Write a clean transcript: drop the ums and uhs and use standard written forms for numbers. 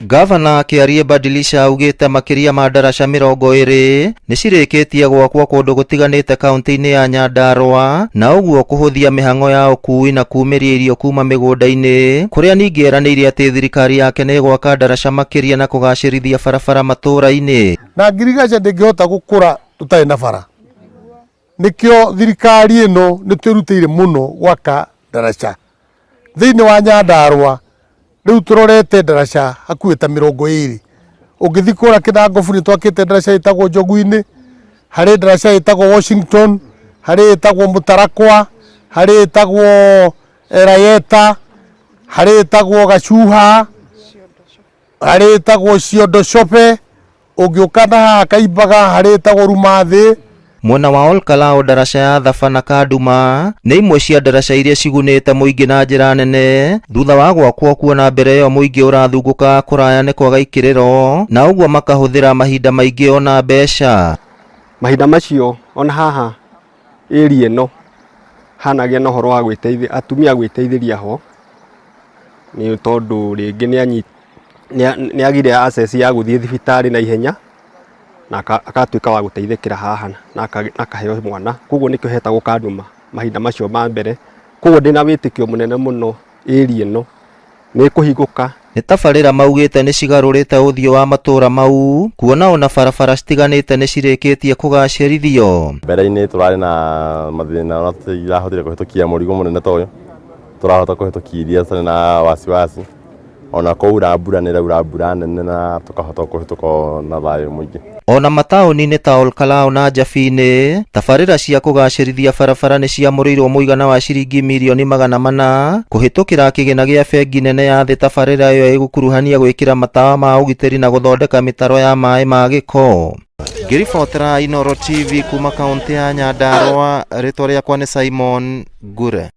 Gavana Kĩarie Badilisha augĩte makĩria ma ndaraca 20 nĩ cirĩkĩtie gwakwo kũndũ gũtiganĩte kaunti-inĩ ya Nyandarua, na ũguo kũhũthia mĩhang'o ya ũkuui na kumĩria irio kuma mĩgũnda-inĩ, kũrĩa ningĩ eranĩire atĩ thirikari yake nĩ ĩgwaka ndaraca makĩria na kũgacĩrithia barabara matũũra-inĩ. Na ngirigaca ndĩngĩhota gũkũra tũtarĩ na bara. Nĩkĩo thirikari ĩno nĩ twĩrutĩire mũno gwaka ndaraca thĩinĩ wa Nyandarua. Rĩu tũrorete ndaraca hakuhĩ ta 20. Ũngĩthiĩ kũrĩa Kĩnangobu nĩ twakĩte ndaraca ĩtagwo Njogu-inĩ, harĩ ndaraca ĩtagwo Washington, harĩ ĩtagwo Mũtarakwa, harĩ ĩtagwo Erayeta, harĩ ĩtagwo Gacuha, harĩ ĩtagwo Ciondo Shope. Ũngĩũka na haha Kaimbaga harĩ ĩtagwo Rumathĩ. Mwena wa Olkalou ndaraca ya Thaba na Kanduma nĩ imwe cia ndaraca iria cigunĩte mũingĩ na njĩra nene thutha wa gwakwo, kuona mbere ĩyo mũingĩ ũrathungũkaga kũraya nĩ kwaga ikĩrĩro na ũguo makahũthĩra mahinda maingĩ ona mbeca. Mahinda macio ona haha area ĩno hanagĩa na ũhoro wa gwĩteithia, atumia gwĩteithĩria ho, nĩ tondũ rĩngĩ nĩ agire access ya gũthiĩ thibitarĩ na ihenya na agatuĩka wa gũteithĩkĩra haha na akaheo mwana. Koguo nĩkĩo hetagwo Kanduma mahinda macio ma mbere. Koguo ndĩna wĩtĩkio mũnene mũno area ĩno nĩ ĩkũhingũka. Nĩ tabarĩra maugĩte nĩ cigarũrĩte ũthiũ wa matũũra mau, kuona ona barabara citiganĩte nĩ cirĩkĩtie kũgacĩrithio. Mbere-inĩ tũrarĩ na mathĩna ona tũtirahotire kũhĩtũkia mũrigo mũnene ta ũyũ, tũrahota kũhĩtũkia iria tũtarĩ na wasiwasi. Ona kwaura mbura nĩ ĩraura mbura nene na tũkahota kũhĩtũka na thayũ mũingĩ. Ona mataũni-inĩ ta Olkalou na Njabini, tabarĩra cia kũgacĩrithia barabara nĩ ciamũrĩirwo mũigana wa ciringi mirioni 400 kũhĩtũkĩra kĩgĩna gĩa bengi nene ya thĩ. Tabarĩra ĩyo ĩgũkuruhania gwĩkĩra matawa ma ũgitĩri na gũthondeka mĩtaro ya maĩ ma gĩko. Ngĩribotera Inooro TV kuma kaũntĩ ya Nyandarua, rĩtwa rĩakwa nĩ Simon Ngure.